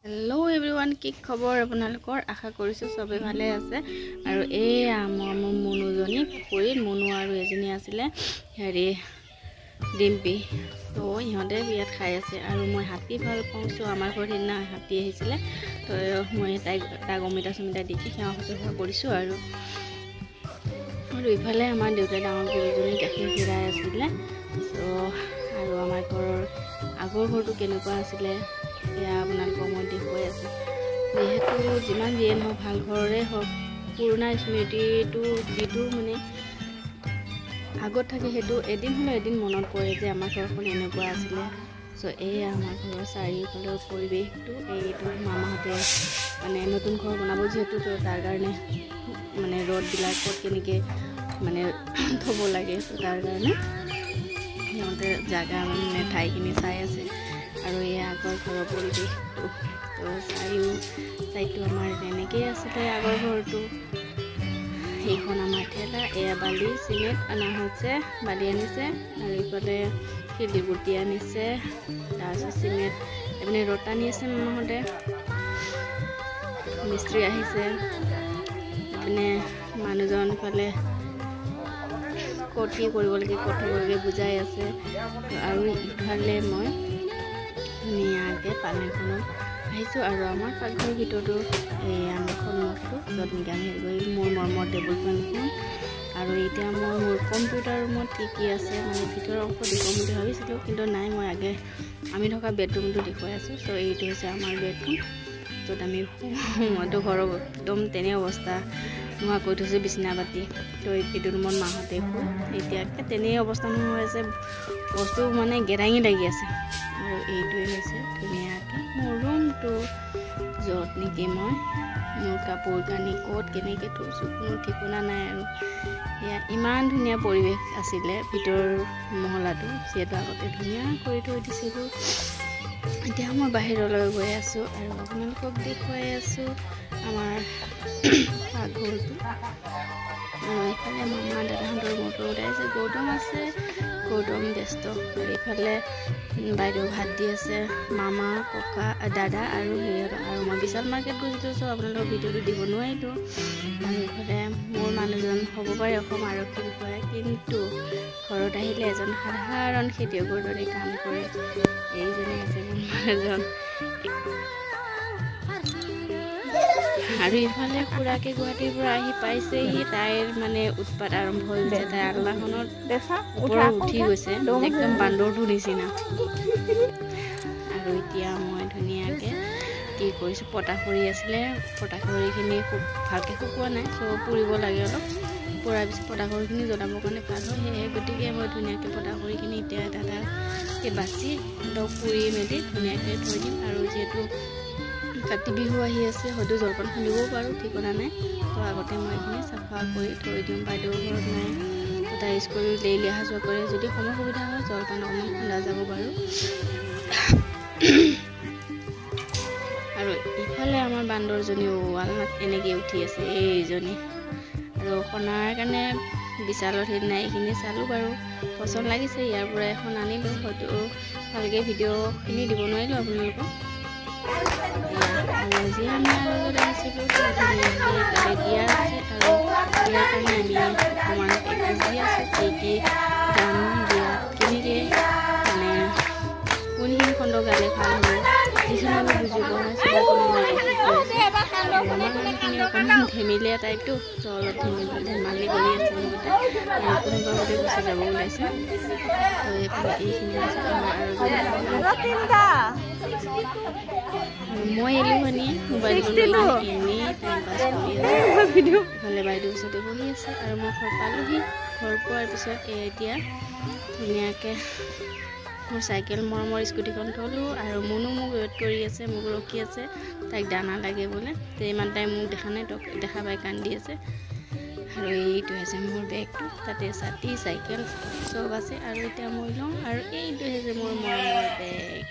Hello' everyone, কি খবৰ আপোনালোকৰ? আশা কৰিছোঁ চবেই ভালে আছে। আৰু এইয়া মোৰ মুনুজনী পুখুৰীত, মুনু আৰু এজনী আছিলে হেৰি ডিম্পী, তো ইহঁতে বিয়াত খাই আছে। আৰু মই হাতী ভাল পাওঁ। চ' আমাৰ ঘৰত সেইদিনা হাতী আহিছিলে, তো মই তাক অমিতা চমিতা দি সেৱা শুশ্ৰূষা কৰিছোঁ। আৰু আৰু ইফালে আমাৰ দেউতাই ডাঙৰ গৰুজনী গাখীৰ খীৰাই আছিলে। চ' আৰু আমাৰ ঘৰৰ আগৰ ঘৰটো কেনেকুৱা আছিলে এয়া আপোনালোকক মই দেখুৱাই আছোঁ। যিহেতু যিমান যিয়ে নহওক, ভাল ঘৰৰে হওক, পুৰণা স্মৃতিটো যিটো মানে আগত থাকে, সেইটো এদিন হ'লেও এদিন মনত পৰে যে আমাৰ ঘৰখন এনেকুৱা আছিলে। চ' এয়া আমাৰ ঘৰৰ চাৰিওফালৰ পৰিৱেশটো। এইটো মামাহঁতে মানে নতুন ঘৰ বনাব যিহেতু, তো তাৰ কাৰণে মানে ৰ'দবিলাক ক'ত কেনেকৈ মানে থ'ব লাগে, তো তাৰ কাৰণে সিহঁতে জাগা মানে ঠাইখিনি চাই আছে। আৰু এয়া আগৰ ঘৰৰ পৰিৱেশটো। তো চাৰিও চাইডটো আমাৰ তেনেকেই আছিলে আগৰ ঘৰটো। সেইখন আমাৰ ঠেলা। এয়া বালি চিমেণ্ট অনা হৈছে, বালি আনিছে। আৰু ইফালে শিলগুটি আনিছে, তাৰপিছত চিমেণ্ট, এইপিনে ৰ'দ আনি আছে মামাহঁতে। মিস্ত্ৰী আহিছে। এইপিনে মানুহজন ইফালে ক'ত কি কৰিব লাগে, ক'ত থ'ব লাগে বুজাই আছে। আৰু ইফালে মই ধুনীয়াকৈ পালেংখনত আহিছোঁ। আৰু আমাৰ পাকঘৰৰ ভিতৰতো এই আমাৰ সন্মুখটো, য'ত নেকি আমি হেৰি কৰি মোৰ মৰমৰ টেবুল ফেনখন। আৰু এতিয়া মই মোৰ কম্পিউটাৰ ৰুমত কি কি আছে মানে ভিতৰৰ অংশ দেখুৱাম বুলি ভাবিছিলোঁ, কিন্তু নাই, মই আগে আমি থকা বেডৰুমটো দেখুৱাই আছোঁ। চ' এইটো হৈছে আমাৰ বেডৰুম য'ত আমি শুওঁ। মইতো ঘৰৰ একদম তেনে অৱস্থা নোহোৱা কৰি থৈছোঁ বিচনা পাতি। তো এইটো ৰুমত মাহঁতে শুৱে। এতিয়া তেনেই অৱস্থা নোহোৱা হৈ আছে, বস্তু মানে গেৰাঙি লাগি আছে। আৰু এইটোৱে হৈছে ধুনীয়াকৈ মোৰ ৰুমটো, য'ত নেকি মই মোৰ কাপোৰ কানি ক'ত কেনেকৈ থৈছোঁ কোনো ঠিকনা নাই। আৰু এয়া ইমান ধুনীয়া পৰিৱেশ আছিলে ভিতৰৰ মহলাটো, যিহেতু আগতে ধুনীয়া কৰি থৈ দিছিলোঁ। এতিয়া মই বাহিৰলৈ গৈ আছোঁ আৰু আপোনালোকক দেখুৱাই আছোঁ আমাৰ পাকঘৰটো। আৰু এইফালে মামা দাদাহঁতৰ মটৰ ওলাইছে, গৌতম আছে, গৌতম ব্যস্ত। আৰু এইফালে বাইদেউ ভাত দি আছে, মামা, ককা, দাদা আৰু হেৰিহঁতক। আৰু মই বিশাল মাৰ্কেট গৈছিলোঁ, চ' আপোনালোকক ভিডিঅ'টো দিব নোৱাৰিলোঁ। আৰু এইফালে মোৰ মানুহজন হ'ব পাৰে অসম আৰক্ষী বিষয়া, কিন্তু ঘৰত আহিলে এজন সাধাৰণ খেতিয়কৰ দৰে কাম কৰে। এইজনে আছে মোৰ মানুহজন। আৰু ইফালে খুৰাকে গুৱাহাটীৰ পৰা আহি পাইছেহি, তাইৰ মানে উৎপাত আৰম্ভ হৈ গৈছে। তাই আলনাখনত ওপৰত উঠি গৈছে, একদম বান্দৰটোৰ নিচিনা। আৰু এতিয়া মই ধুনীয়াকৈ কি কৰিছোঁ, পতাখৰি আছিলে, পতাখৰিখিনি খুব ভালকৈ শুকোৱা নাই, চ' পুৰিব লাগে অলপ। পুৰাৰ পিছত পতাখৰিখিনি জ্বলাবৰ কাৰণে ভাল হয়, সেয়েহে গতিকে মই ধুনীয়াকৈ পতাখৰিখিনি এতিয়া এটা এটাকৈ বাছি অলপ পুৰি মেলি ধুনীয়াকৈ থৈ দিম। আৰু যিহেতু কাতি বিহু আহি আছে, হয়তো জলপান খুন্দিবও পাৰোঁ, ঠিকনা নাই। তো আগতে মই এইখিনি চাফা কৰি থৈ দিওঁ। বাইদেউ ঘৰত নাই, তো তাই স্কুল ডেইলি অহা যোৱা কৰে, যদি সময় সুবিধা হয় জলপান অকণমান খুন্দা যাব বাৰু। আৰু ইফালে আমাৰ বান্দৰজনীও আলনাত এনেকৈ উঠি আছে, এইজনী। আৰু সোণাৰ কাৰণে বিশালত সেইদিনা এইখিনি চালোঁ বাৰু, পচন্দ লাগিছে, ইয়াৰ পৰা এখন আনিলোঁ। হয়তো ভালকৈ ভিডিঅ'খিনি দিব নোৱাৰিলোঁ আপোনালোকক। আৰু আজি আমি লগত আহিছিলোঁ, ধুনীয়াকৈ তাতে দিয়া আছে। আৰু ইয়াৰ কাৰণে আমি অকণমান প্ৰেক্টিচ দি আছোঁ, কি কি গান বিয়াত কেনেকৈ মানে কোনখিনি খণ্ড গালে ভাল হ'ব, যিখিনি আমি বুজি পোৱা নাই আমাৰ মানুহখিনি অকণমান ধেমিলীয়া টাইপটো, তো অলপ ধেমালি কৰি আছে সিহঁতে। আৰু কোনোবা বোলে গুচি যাব ওলাইছে। তো এইফালে এইখিনি আছে আমাৰ। আৰু মই এলেহুৱানীয়ে মোবাইলটো লৈ এনেই টাইম পাছ কৰি আছোঁ। ইফালে বাইদেউ ওচৰতে বহি আছে। আৰু মই ঘৰ পালোহি। ঘৰ পোৱাৰ পিছত এই এতিয়া ধুনীয়াকৈ মোৰ চাইকেল, মৰমৰ স্কুটিখন থ'লোঁ। আৰু মুনু মোক ৱেইট কৰি আছে, মোক ৰখি আছে, তাইক দানা লাগে বোলে। তে ইমান টাইম মোক দেখা নাই, তো দেখা পাই কান্দি আছে। আৰু এইটো হৈছে মোৰ বেগটো, তাতে ছাতি, চাইকেল চব আছে। আৰু এতিয়া মই লওঁ। আৰু এইটো হৈছে মোৰ মৰমৰ বেগ।